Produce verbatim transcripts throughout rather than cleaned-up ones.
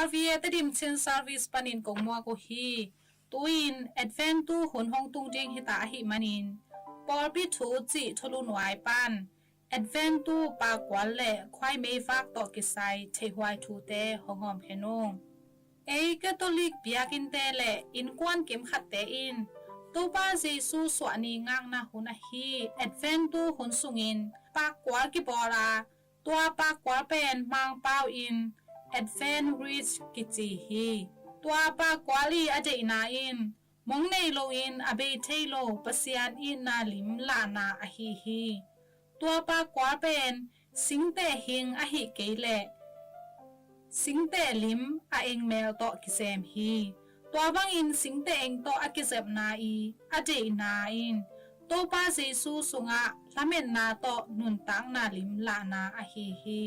R V A Tedim Chin Service panin kong muak uh hi. Tu-in Advent tu hun hong tung ding hita ahih manin, pawlpi thu cih thulu nuai pan Advent tu pakkual le khuaimei vak tawh kisai theihhuai thute hong hawmkhen ung. Ei Catholic biakinnte le innkuan kimkhatte in Topa Jesu suahni ngakna hun ahi Advent tu hun sungin pakkual kibawl a, tua pakkual pen Mangpau in Advent wreath kici hi. Tua pakkual i a deihna in mong nei loin a bei thei lo Pasian itna lim lahna ahi hi. Tua pakkual pen singteh hing ahih kei leh singteh lim a engmel tawh kisem hi. Tua bangin singteh eng tawh a kizepna i a deihna in Topa Jesu sungah lametna tawh nuntakna lim lahna ahi hi.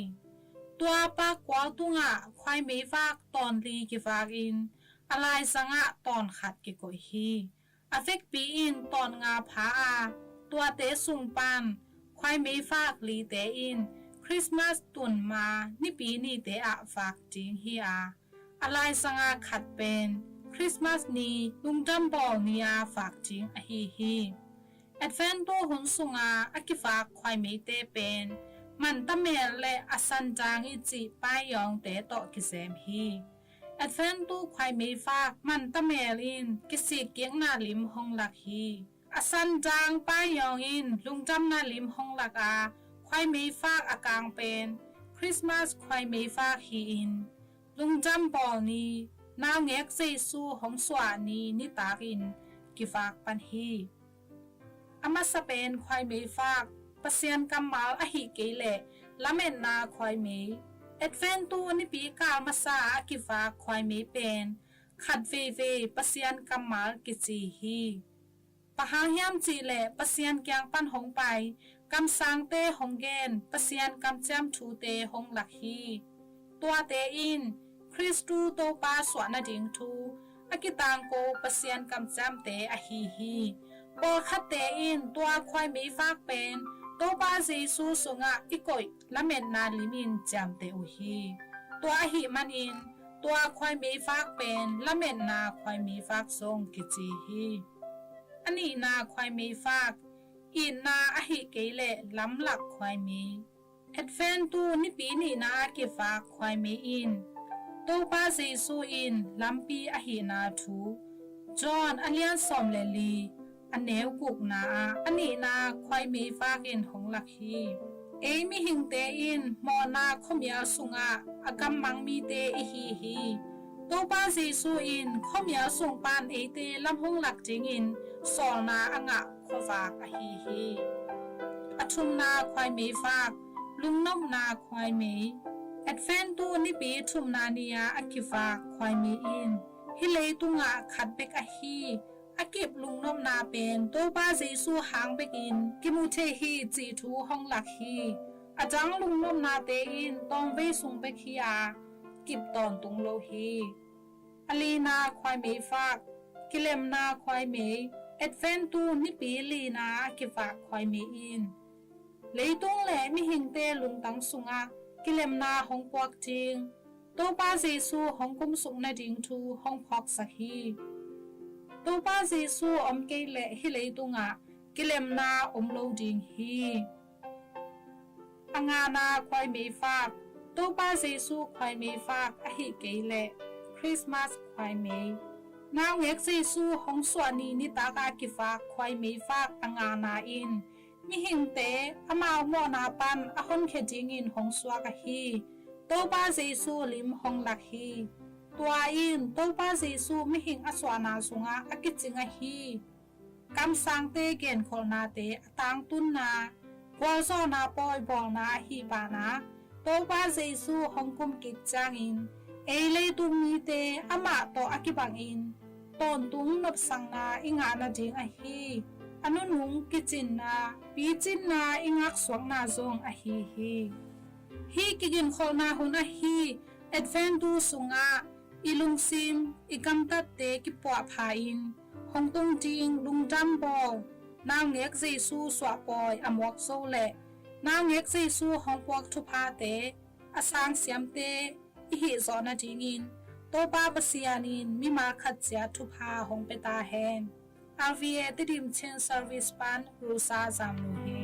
Tua pakkual tungah khuaimei vak tawnli kivakin a laizangah tawnkhat kikoih hi. A vekpi in tawnnga pha a, tuate sung pan khuaimei vak lite in Christmas tun ma Nipi nite ah vak ding hi a, a laizanga khat pen Christmas ni Lungdam Bawl ni a vak ding ahi hi. Advent tu hun sunga a kivak khuaimeite pen Mantamel le A Sandang i cih paiyawngte tawh kisem hi. Advent tu khuaimei vak Mantamel in kisikkikna lim hong lak hi. A Sandang paiyawng in lungdamna lim hong lak a, khuaimei vak a kang pen Christmas khuaimei vak hi-in Lungdam Bawl ni, Naungek Jesu hong suah ni nitakin kivak pan hi. A masa pen khuaimei vak Pasian kammal ahih kei leh lametna khuaimei. Advent tu nipi kal masa a kivak khuaimei pen khat veivei Pasian kammal kici hi. Bang hang hiam cih leh Pasian kiang pan hong pai kamsangte hong gen Pasian kamciam thute hong lak hi. Tuate in Khristu Topa suah nading thu a kitangko Pasian kamciamte ahi hi. Pawlkhatte in tua khuaimei vak pen Topa Jesu sungah i koih lametna limin ciamteh uh hi. Tua ahih manin tua khuaimei vak pen lametna khuaimei vak zong kici hi. A nihna khuaimei vak itna ahih kei leh lamlak khuaimei. Advent tu nipi nihna a kivak khuaimei in Topa Jesu in lampi ahihna thu John a lian sawm le li a neu gukna ah a nihna khuaimei vakin hong lak hi. Ei mihingte in mawhna khuamial sungah a gammang mite ihi hi. Topa Jesu in khuamial sung pan eite lam hong lak dingin sawlna a ngah khuavak ahi hi. A thumna khuaimei vak lungnopna khuaimei. Advent tu nipi thumna ni-a a kivak khuaimei in hih leitungah khat bek ahi a kip lungnopna pen Topa Jesu hang bekin kimu thei hi cih thu hong lak hi. A dang lungnopnate in tawmvei sung bek hi-a kip tawntung lo hi. A lina khuaimei vak kilemna khuaimei. Advent tu nipi lina a kivak khuaimei in leitung le mihingte lungtang sungah kilemna hong puak ding Topa Jesu hong kumsuk nading thu hong phawksak hi. Topa Jesu om kei leh hih leitungah kilemna om lo ding hi. A ngana khuaimei vak Topa Jesu khuaimei vak ahih kei leh Christmas khuaimei. Naungek Jesu hong suah ni nitaka kivak khuaimei vak a ngana in mihingte amau mawhna pan a honkhia dingin hong suak ahi Topa Jesu lim hong lak hi. Tua in Topa Jesu mihing a suahna sungah a kicing ahi kamsangte genkholhnate a tangtunna gualzawhna pawi bawlna ahi banah Topa Jesu hong kumkik ciangin ei leitung mite amah tawh a kibangin tawntung nopsakna i ngah nading ahi a nunung kicinna picinna i ngaksuakna zong ahi hi. Hih kiginkholhna hun ahi Advent tu sungah i lungsim i gamtatte kipuahpha in hong tung ding lungdam bawl Naungek Jesu suahpawi a muak zo le Naungek Jesu hong puak thuphate a sangsiamte i hih zawh nadingin Topa Pasian in mimal khat ciat thupha hong pia ta hen. RVA Tedim Chin Service pan Rosa Zamnu hi.